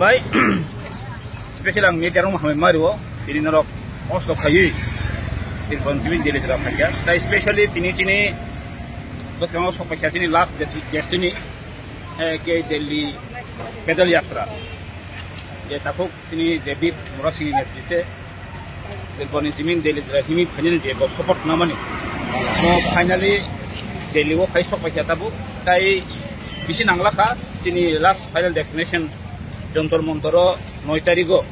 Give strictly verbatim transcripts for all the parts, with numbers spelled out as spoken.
Bai, special ang media rok hambai mario, tini norok kosto khaiwi, tini kon tini Delhi jora phaikha. Tai specially tini chini bwskango sok paikha chini last desti-, destiny, eh, ke Delhi pedal yatra. Je takhuk tini David Murasingh ni netrite, Delhi jora himwi phainani je bo support khnamani. So finally Delhi o phai sok paikha tabuk. Tai bisi nanglakha tini last final destination Jantar Mantar o noi tarikh o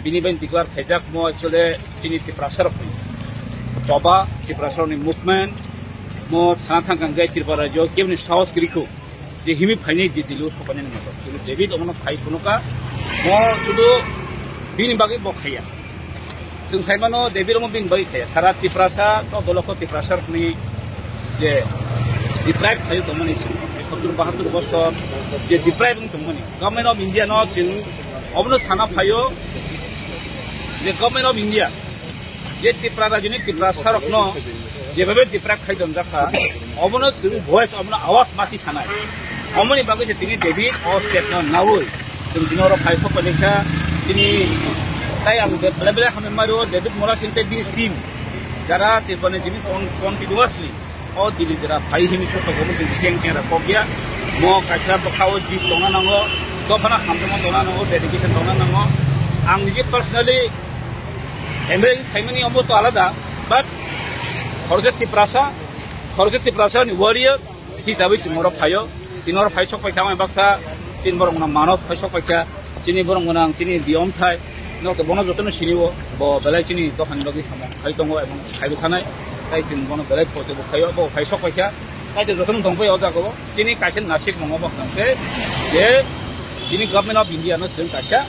bini bai declare khaijak mo actually chini Tiprasa rokni choba, Tiprasa rokni movement mo sana thangkang gai Tripura rajyo kebni sahos girikhuk je himwi phainai di Delhi o sopainani moto. Chini David omono phai phunukha mo sudu bini bagwi bo khaiya. Chwng saimano David omo bini bagwi khaiya. Sara Tiprasa, chaudo lokho Tiprasa rokni je deprive khai tongmani sottur bahattur bosor je deprive wng tongmani. Government of India no chwng obono sana phaio je Government of India je Tripura rajyoni Tiprasa rokno jebabe deprive khai donjakha, obono chwng voice, obono awas mati sanai. Omoni bagwi je tini David o step no nawi chwng tini oro phai sok paikha. Tini tai ang belai belai hambai mario David Murasingh tei bini team jara Tripura ni jini con-, continuously o Delhi jora phai himwi sok paikha, omo chwng cheng cheng ra kok ya. Mo kaisa bwkha o jip tongna nango, dophano hamjakma tongna nango, dedication tongna nango. Ang niji personally M L A khaimani omo to alada, but khoroksa Tiprasa, khoroksa Tiprasa ni warrior hisabai chwng oro phaio. Tini oro phai sok paikha ang baksa chini borok mano phai sok paikha. Chini borok gwnang, chini biyom thai, no to bono jotono sini o, bo belai chini dophani bagwi samung khai tongo, ebong khaibo thanai, tai chwng bono belai poito bo khaio, bo phai sok paikha, tai to jotono tong pai o jaga o, chini kaisa nasik mongo bo khnang khe, je chini Government of India no chwng kaisa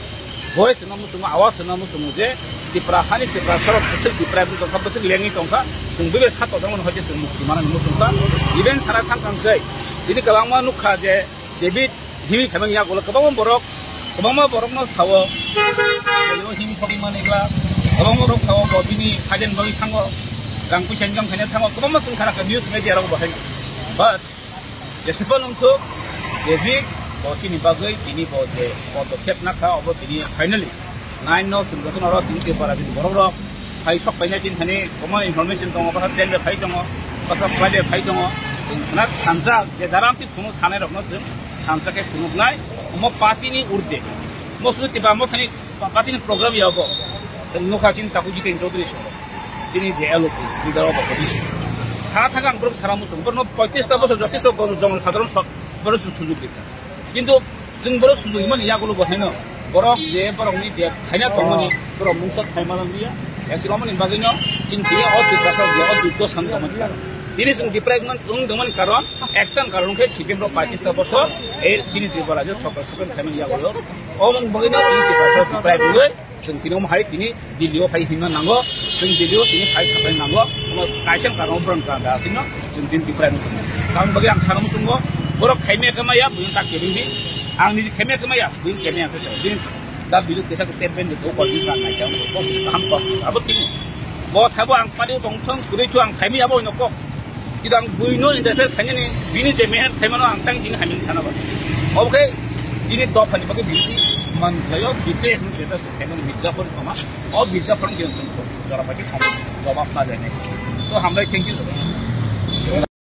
voice no muchungo, awas no muchungo je Tipra hani Tiprasa rok bwswk Tipra bwswk tongkha, bwswk lengwi tongkha, chwng bebe sa totongmani hoite chwng mukti manani muchungkha, even sana thangkang khe, chini kwbangma nukha je David himwi phaimani yagulo kwbangma borok, kwbangma borokno sao, himwi sogwi manigla, kwbangma borok sao bo bini phaiden bagwi thango, rang puisa income khaina thango, kwbangma chwng khana kha news media rok bo hai. But jeswk phano wngthok, David bo chini bagwi tini bo je podokkhep nakha, obo tini finally nine no chwng jotono oro tini Tripura ni borok rok phai sok paina chini thani common information tongo, bwsa train bai phai tongo, bwsa flight bai phai tongo. Chwng khna thansa je jaram ti phunuk sanai rokno chwng thansa khe phunuknai, omo party ni urde. Mo sudu tiba mo thani pa-, party ni program ya obo. Chwng nukha chini Taku Jiten Chaudhary song. Chini je L O P, leader of opposition. Tha thang ang borok sara muchung, borokno poitrish ta bosor jotish ta gor-, jong sadharon sok, borok su-, sujug rikha. Kintu chwng borok sujug mani yagulo bo haino. Borok je borokni je khaina tongmani, borok mungsa khaima lamliya. Actually, omoni bagwino chini tini o Tiprasa je o dukho san tongmani karon. Tini chwng deprive man, wng tongmani karon, ekta karon khe C P M rok poitrish ta bosor, e chini Tripura je sorkar sason khaimani yagulo. Omoni bagwino tini Tiprasa deprive wngwi, chwng tini omo hai tini Delhi o phai himna nango, chwng Delhi o tini phai sapai nango, omo kaisa karon borok ka da tino chwng tini deprive wngwi. Tamoni bagwi ang sana muchungo, borok khaimaya khe maya, buino ta kebeng di, ang niji khaimaya khe maya, buino khaimaya khe sa, bini da video kesa statement do ko dis na nai jang ko kaham ko abo tini. Bo sabo ang pari tong thong, kwrwi thu ang khaimaya bo ino kok. Kida ang buino interfere khainani, bini je meher khaimano ang tang tini hamya sana ba. Obo khe tini dophani bagwi bisi man khlaio, bite hwn jeta se khaimani Mirzapur sama. O Mirzapur ni jeng jora pai sama jawab na jai nai. So hambai, thank you.